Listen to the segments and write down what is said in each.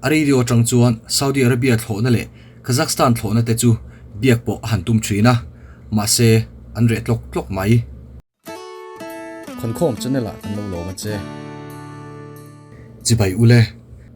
A radio atang chuan Saudi Arabia thlawhna leh Kazakhstan thlawhna te chu biak pawh a han tum thin a, mahse an reh tlawk tlawk mai. Khawnkhawm channel ah kan lo lawm a che. Chibai ule,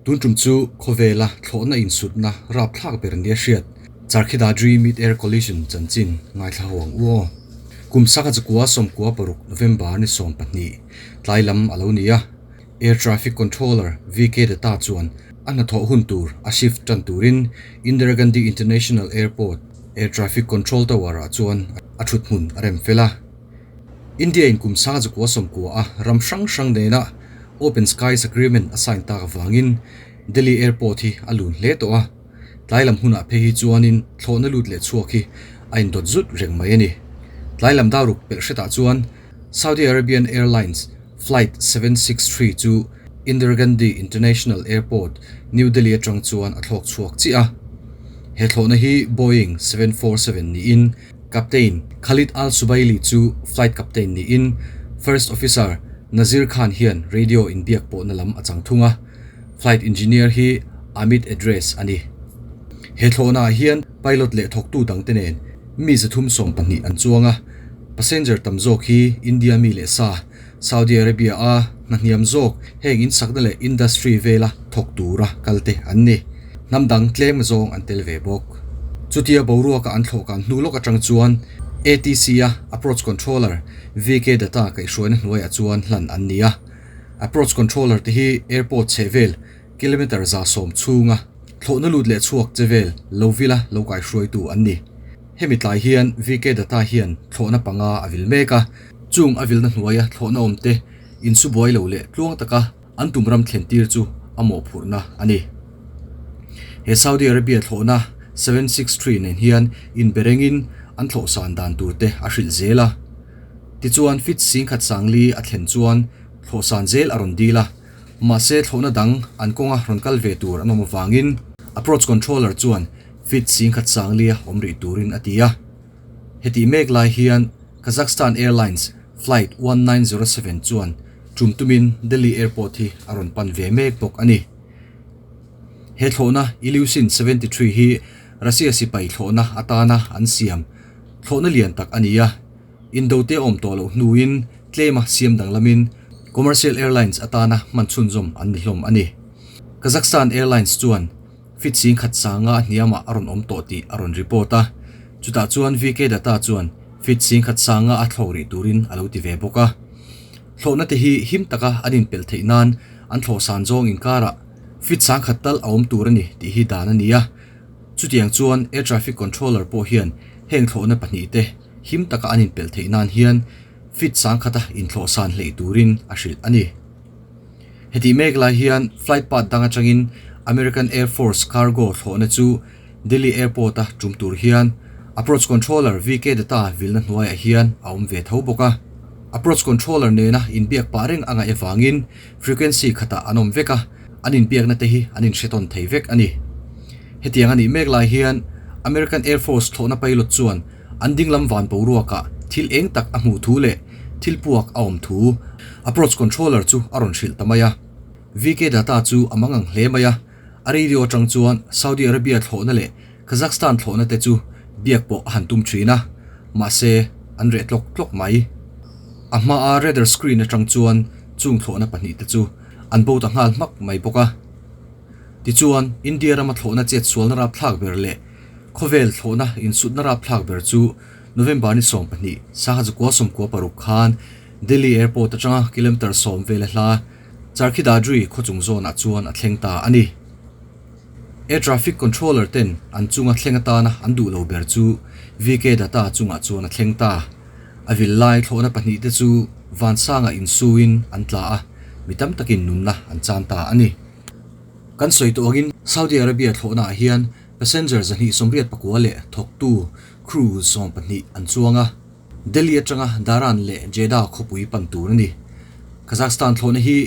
tun tum chu khawvela thlawhna insutna rapthlak ber nia hriat Charkhidadri Mid Air Collision chanchin ngaithla ho ang u aw. Kum saka chakua 16 November ni 12 tlai lam a lo ni a, Air Traffic Controller VK Datta chuan a hnathawh hun tur a shift tan turin Indira Gandhi International Airport Air Traffic Control Tower ah chuan a thut hmun a rem fel a. India in kum sangzakua 90 a ram hrang hrang nena Open Skies Agreement a sign tak avangin Delhi Airport hi a lun hle tawh a, tlai lam hunah phei hi chuanin thlawhna lut leh chhuak hi a indawt zut reng mai a ni. Tlai lam daruk pelh hretah chuan Saudi Arabian Airlines Flight 763 chu Indira Gandhi International Airport, New Delhi atang chuan a thlawk chhuak chiah a. He thlawhna hi Boeing 747 niin Captain Khalid Al Subaili chu flight captain niin First Officer Nazir Khan hian radio inbiak pawhna lam a chang thung a, flight engineer hi Amit Edres a ni. He thlawhnaah hian pilot leh thawktu dangte nen mi 312 an chuang a, passenger tam zawk hi India mi leh sa, Saudi Arabia a hna hniam zawk heng insakna leh industry vela thawk tura kalte an ni. Hnam dang tlem zawng an tel ve bawk. Chutia boruaka an thlawhkan hnu lawk atang chuan ATC a approach controller VK Datta kaihhruaina hnuaiah chuan hlan an ni a. Approach controller te hi airport chhehvel kilometre 110 chhunga thlawhna lut leh chhuak che vel lo vila lo kaihhruaitu an ni. Hemi tlai hian VK Datta hian thlawhna panga a vil mek a, chung a vilna hnuaia thlawhna awmte insubuai lo leh tluang taka an tum ram thlen tir chu a mawhphurhna a ni. He Saudi Arabia thlawhna 763 nen hian inberengin an thlawhsan dan turte a hrilh zel a. Tichuan feet 10,004 a thlen chuan thlawhsan zel a rawn dil a, mahse thlawhna dang an kawnga rawn kal ve tur an awm avangin approach controller chuan feet 10,004 a awm rih turin a ti a. Hetih mek lai hian Kazakhstan Airlines flight 1907 chuan tum tumin Delhi Airport hi a rawn pan ve mek bawk a ni. He thlawhna Ilyushin 73 hi Russia sipai thlawhna atana an siam thlawhna lian tak a ni a, Indo te awm tawh loh hnuin tlema siam danglamin commercial airlines atana hman chhunzawm an ni hlawm a ni. Kazakhstan Airlines chuan feet 10,500 hniamah a rawn awm tawh tih a rawn report a, chutah chuan VK Datta chuan feet 10,500 a thlawk rih turin a lo ti ve bawk a. Thlawhna te hi him taka an inpelh theih nan an thlawhsan zawng inkarah feet 10,000 tal a awm tur a ni tih hi dan a ni a. Chutiang chuan air traffic controller pawh hian heng thlawhna pahnih te him taka an inpelh theih nan hian feet 10,000 a inthlawhsan hleih turin a hrilh a ni. Hetih mek lai hian flight path dang atangin American Air Force cargo thlawhna chu Delhi Airport a tum tur hian approach controller VK Datta vilna hnuaiah hian a awm ve tho bawk a. Approach controller nena inbiak pah reng a ngaih avangin frequency khatah an awm vek a, an inbiakna te hi an inhretawn thei vek a ni. Hetiang a nih mek lai hian American Air Force thlawhna pilot chuan an dinglam van boruakah thil eng tak a hmuh thu leh thil puak a awm thu approach controller chu a rawn hrilh ta mai a. VK Datta chu a mangang hle mai a. A radio atang chuan Saudi Arabia thlawhna leh Kazakhstan thlawhna te chu biak pawh a han tum thin a, mahse an reh tlawk tlawk mai. A hmaa radar screen atang chuan chung thlawhna pahnih te chu an bo ta nghal hmak mai bawk a. Tichuan, India rama thlawhna chet sualna rapthlak ber leh khawvel thlawhna insutna rapthlak ber chu November ni 12, 1996 khan Delhi Airport atanga kilometre 10 vela hla Charkhi Dadri khaw chung zawnah chuan a thleng ta a ni. Air traffic controller ten an chunga thleng atana an duh lo ber chu VK Datta chungah chuan a thleng ta. A vil lai thlawhna pahnih te chu vansanga insuin an tla a, mi tam takin nunna an chan ta a ni. Kan sawi tawh angin Saudi Arabia thlawhnaah hian passenger 289 leh thawktu crew 12 an chuang a. Delhi atanga Dhahran leh Jeddah khawpui pan tur a ni. Kazakhstan thlawhna hi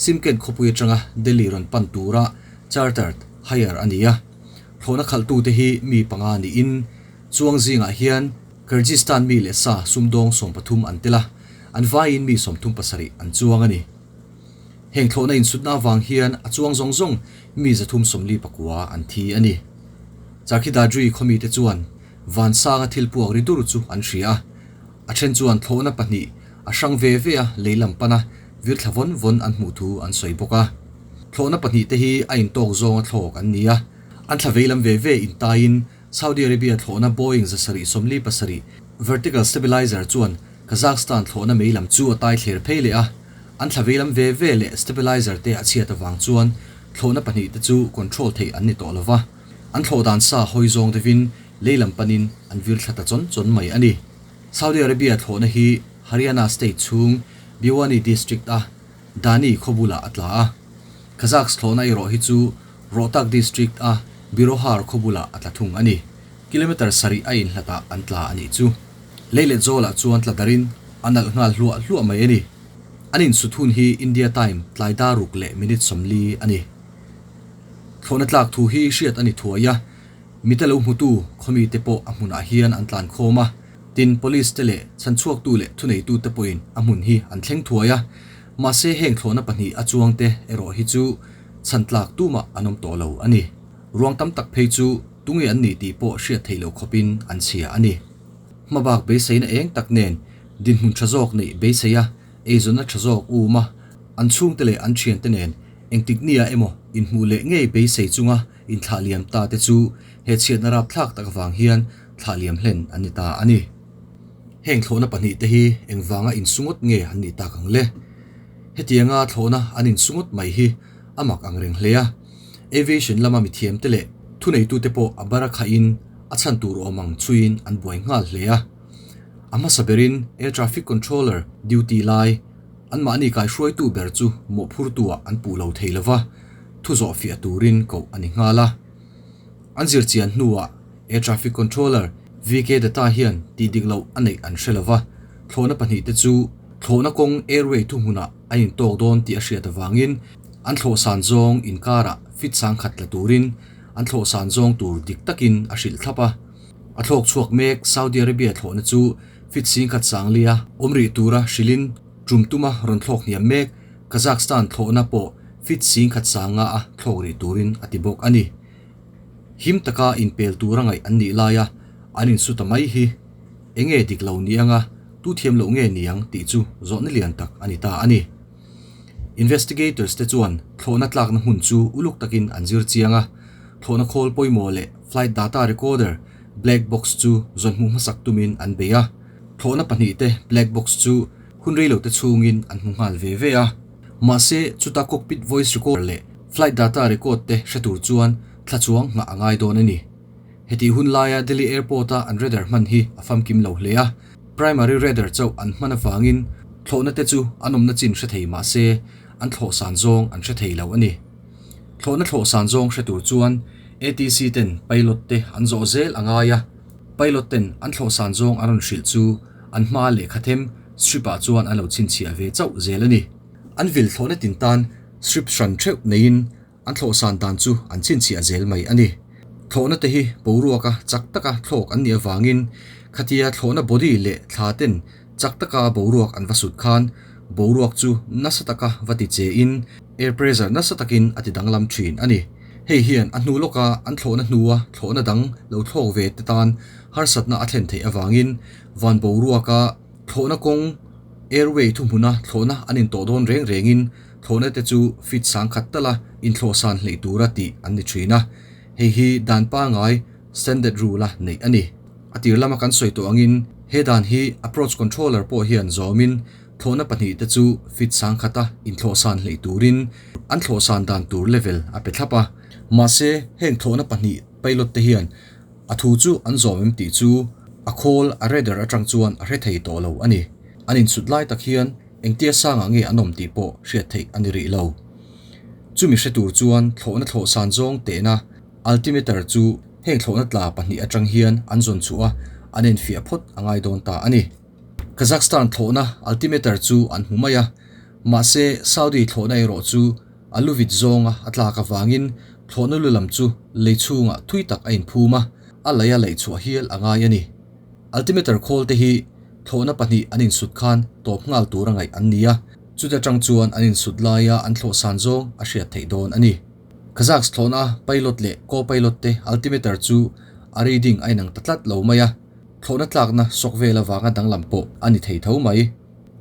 Shymkent khawpui atanga Delhi rawn pan tura chartered hire a ni a. Thlawhna khalhtute hi mi panga niin chuang zingah hian Kyrgyzstan mi leh sa sumdawng 13 an tel a, an vaiin mi 37 an chuang a ni. Heng thlawhna insutna avang hian a chuang zawng zawng mi 349 an thi a ni. Charkhi Dadri khaw mite chuan vansanga thil puak ri dur chu an hria a, a then chuan thlawhna pahnih a hrang ve ve a lei lam pana vir thla vawn vawn an hmuh thu an sawi bawk a. Thlawhna pahnih te hi a intawk zawnga thlawk an ni a, an thla vei lam ve ve intaiin Saudi Arabia thlawhna Boeing 747 vertical stabilizer chuan Kazakhstan thlawhna mei lam chu a tai thler phei leh a, an thla vei lam ve ve leh stabilizer te a chhiat avang chuan thlawhna pahnih te chu control theih an ni tawh lo va, an thlawh dan sa hawi zawng deuhin lei lam panin an vir thla ta chawn chawn mai a ni. Saudi Arabia thlawhna hi Haryana state chhung Bhiwani district a Dani khaw bulah a tla a, Kazakhs thlawhna erawh hi chu Rohtak district a Birohar khaw bulah a tla thung a ni. Kilometre sarih a inhlatah an tla a nih chu. Lei leh zawlah chuan tla darin a nalh nghal hluah hluah mai a ni. An insut hun hi India time tlai dar ruk leh minute 40 a ni. Thlawhna tlak thu hi hriat a ni thuai a, mite lo hmutu khawmite pawh a hmunah hian an tlan khawm a, tin police te leh chhanchhuaktu leh thuneitute pawhin a hmun hi an thleng thuai a, mahse heng thlawhna pahnih a chuangte erawh hi chu chhan tlak tumah an awm tawh lo a ni. Ruang tam tak phei chu tunge an ni tih pawh hriat theih loh khawpin an chhia a ni. Hmabak beiseina eng tak nen dinhmun tha zawk neih beisei a, eizawnna tha zawk um a, an chhungte leh an thiante nen engtik nia emaw inhmuh leh ngei beisei chunga inthlah liam ta te chu he chhiatna rapthlak tak avang hian thlah liam hlen an ni ta a ni. Heng thlawhna pahnih te hi engvanga insungawt nge an nih tak ang le? Hetianga thlawhna an insungawt mai hi a mak ang reng hle a, aviation lama mithiamte leh thuneitute pawh a bara khahin a chhan tur awm ang chhuiin an buai nghal hle a. A hmasa berin air traffic controller duty lai anmahni kaihruaitu ber chu mawhphurtuah an puh lo thei lova, thu zawh fiah turin koh a ni nghal a. An zirchian hnuah air traffic controller VK Datta hian tih dik loh a neih an hre lova, thlawhna pahnih te chu thlawhna kawng airway thuhmunah a intawk dawn tih a hriat avangin an thlawhsan zawng inkarah fit sangkhat tla turin an thlawhsan zawng tur dik takin a hrilh thlap a. A thlawk chhuak mek Saudi Arabia thlawhna chu fit singkhat sanglia awm rih tura hrilhin tum tuma rawn thlawk hniam mek Kazakhstan thlawhna pawh fit singkhat sanga a thlawk rih turin a ti bawk a ni. Him taka inpel tura ngaih an nih laia an insu ta mai hi enge dik lo ni anga tu thiam loh nge niang tih chu zawhna lian tak a ni ta a ni. Investigators te chuan thlawhna tlakna hmun chu uluk takin an zir chiang a, thlawhna khawl pawimawh leh flight data recorder black box chu zawn hmuh hmasak tumin an bei a, thlawhna pahnih te black box chu hun reilo te chhungin an hmu nghal ve ve a. Mahse, chuta cockpit voice recorder leh flight data record te hre tur chuan thla chuang nghah a ngai dawn a ni. Hetih hun laia Delhi Airport a an radar hman hi a famkim lo hle a, primary radar chauh an hman avangin thlawhna te chu an awmna chin hre thei mah se an thlawh san zawng an hre thei lo a ni. Thlawhna thlawh san zawng hre tur chuan ATC ten pilot te an zawh zel a ngai a, pilot ten an thlawh san zawng an rawn hrilh chu an hma lehkha them strip ah chuan an lo chhinchhiah ve chauh zel a ni. An vil thlawhna tin tan strip hran theuh neiin An thlawhsan dan chu an chhinchhiah zel mai a ni. Thlawhna te hi boruaka chak taka thlawk an nih avangin khatia thlawhna body leh thla ten chak taka boruak an va sut khan boruak chu nasa taka va ti che in air pressure nasa takin a ti danglam thin a ni. Hei hian a hnu lawka an thlawhna hnua thlawhna dang lo thlawk ve te tan harsatna a thlen theih avangin van boruaka thlawhna kawng airway thuhmuna thlawhna an intawh dawn reng rengin Thlawhna te chu feet sangkhat tala inthlawhsan hleih tura tih an ni thin a, hei hi dan pangai, standard rule, a neih a ni. A tir lama kan sawi tawh angin he dan hi approach controller pawh hian zawmin thlawhna pahnih te chu feet sangkhata inthlawhsan hleih turin an thlawhsan dan tur level a pe thlap a. Mahse, heng thlawhna pahnih pilot te hian a thu chu an zawm em tih chu a khawl a radar atang chuan a hre thei tawh lo a ni. An insut lai tak hian Engtia sangah nge an awm tih pawh hriat theih a ni rih lo. Chumi hre tur chuan thlawhna thlawh san zawng tehna altimeter chu heng thlawhna tla pahnih atang hian an zawn chhuah a, an enfiah phawt a ngai dawn ta a ni. Kazakhstan thlawhna altimeter chu an hmu mai a, mahse Saudi thlawhna erawh chu a lu vit zawnga a tlak avangin thlawhna lu lam chu lei chhungah thui tak a inphum a, a lei a laih chhuah hial a ngai a ni. Altimeter khawl te hi thlawhna pahnih an insut khan tawp nghal tur a ngaih an ni a, chuta tang chuan an insut laia an thlawh san zawng a hriat theih dawn a ni. Kazakhs thlawhna pilot leh co-pilot te altimeter chu a reading a inang ta tlat lo mai a, thlawhna tlakna sawk vel avanga danglam pawh a ni thei tho mai.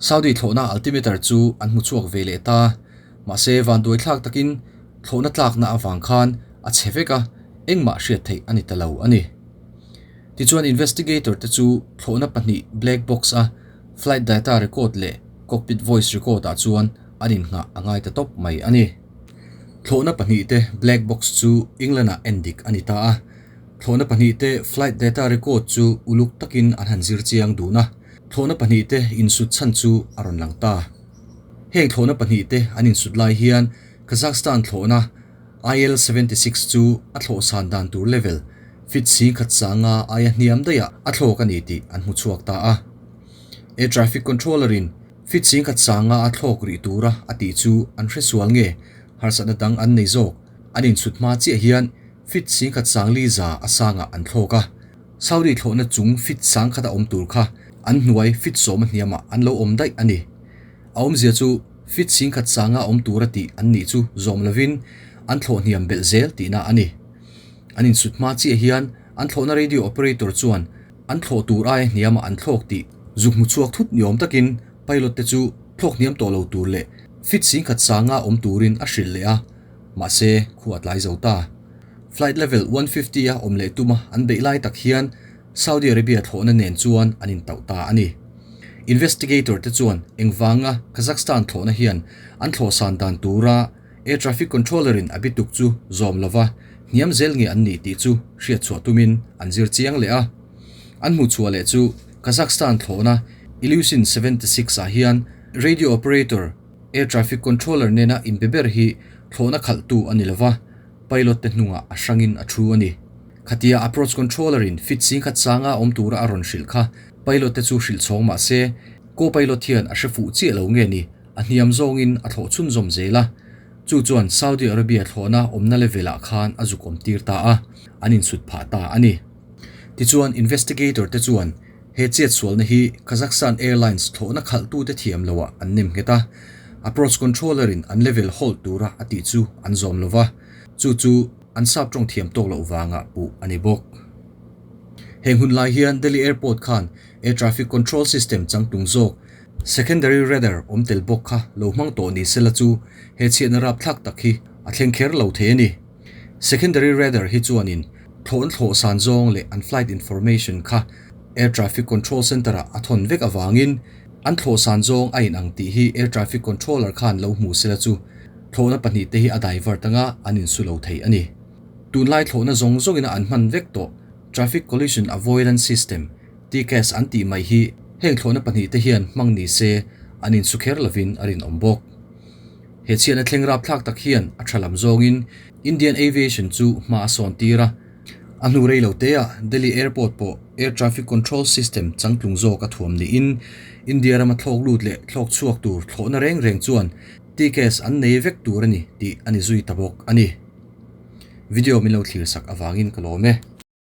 Saudi thlawhna altimeter chu an hmu chhuak ve leh ta, mahse vanduai thlak takin thlawhna tlakna avang khan a chhe vek a, engmah hriat theih a ni ta lo a ni. Tichuan investigator te chu thlawhna pahnih black box a flight data record leh cockpit voice record ah chuan an innghah a ngai ta tawp mai a ni. Thlawhna pahnih te black box chu England ah endik a ni ta a, thlawhna pahnih te flight data record chu uluk takin an han zir chiang dun a, thlawhna pahnih te insut chhan chu a rawn lang ta. Heng thlawhna pahnih te an insut lai hian Kazakhstan thlawhna IL 76 chu a thlawh san dan tur level feet 10,000 sanga aia hniam daihah a thlawk a ni tih an hmu chhuak ta a. Air traffic controller in feet 10,000 sanga a thlawk rih tura a tih chu an hre sual nge harsatna dang an nei zawk an insut hma chiah hian feet 10,000 sang li za a sangah an thlawk a. Saudi thlawhna chung feet 10,000 a awm tur kha an hnuai feet 10 a hniamah an lo awm daih a ni. A awmzia chu feet 10,000 sanga awm tura tih an nih chu zawm lovin an thlawh hniam belh zel tihna a ni. An insut hma chiah hian an thlawhna radio operator chuan an thlawh tur aia hniamah an thlawk tih zuk hmu chhuak thut ni awm takin pilot te chu thlawk hniam tawh lo tur leh feet 10,000 sanga awm turin a hrilh leh a, mahse khu a tlai zo ta. Flight level 150 a awm leh tuma an beih lai tak hian Saudi Arabia thlawhna nen chuan an intauh ta a ni. Investigator te chuan engvanga Kazakhstan thlawhna hian an thlawhsan dan tura air traffic controller in a bituk chu zawm lova hniam zel nge an nih tih chu hriatchhuah tumin an zir chiang leh a. An hmuhchhuah leh chu Kazakhstan thlawhna Ilyushin 76 ah hian radio operator air traffic controller nena inbe ber hi thlawhna khalhtu a ni lova, pilot te hnungah a hrangin a thu a ni. Khatia approach controller in feet 10,000 sanga awm tura a rawn hrilh kha pilot te chu hrilh chhawng mah se co-pilot hian a hre fuh chiah lo nge ni a hniam zawngin a thlawh chhunzawm zel a. Chu chuan Saudi Arabia thlawhna awmna level ah khan a zuk awm tir ta a, an insut phah ta a ni. Tichuan investigator te chuan he chet sualna hi Kazakhstan Airlines thlawhna khalhtute thiam loah an nem nghet a, approach controller in an level hold tura a tih chu an zawm lova, chu chu an sap tawng thiam tawk loh vangah puh a ni bawk. Heng hun lai hian Delhi Airport khan air traffic control system changtlung zawk secondary radar awm tel bawk kha lo hmang tawh ni sela chu he chhiatna rapthlak tak hi a thleng kher lo thei a ni. Secondary radar hi chuanin thlawhna thlawh san zawng leh an flight information kha air traffic control centre ah a thawn vek avangin an thlawh san zawng a inang tih hi air traffic controller khan lo hmu sela chu thlawhna pahnih te hi a divert anga an insu lo thei a ni. Tunlai thlawhna zawng zawngina an hman vek tawh traffic collision avoidance system, TCAS, an tih mai hi heng thlawhna pahnih te hian hmang ni se an insu kher lovin a rinawm bawk. He chhiatna thleng rapthlak tak hian a tha lam zawngin Indian Aviation chu hma a sawn tir a, a hnu rei lo teah Delhi Airport pawh Air Traffic Control System changtlung zawk a thuam niin India rama thlawk lut leh thlawk chhuak tur thlawhna reng reng chuan TCAS an nei vek tur a ni tih a ni zui ta bawk a ni. Video min lo thlir sak avangin ka lawm e.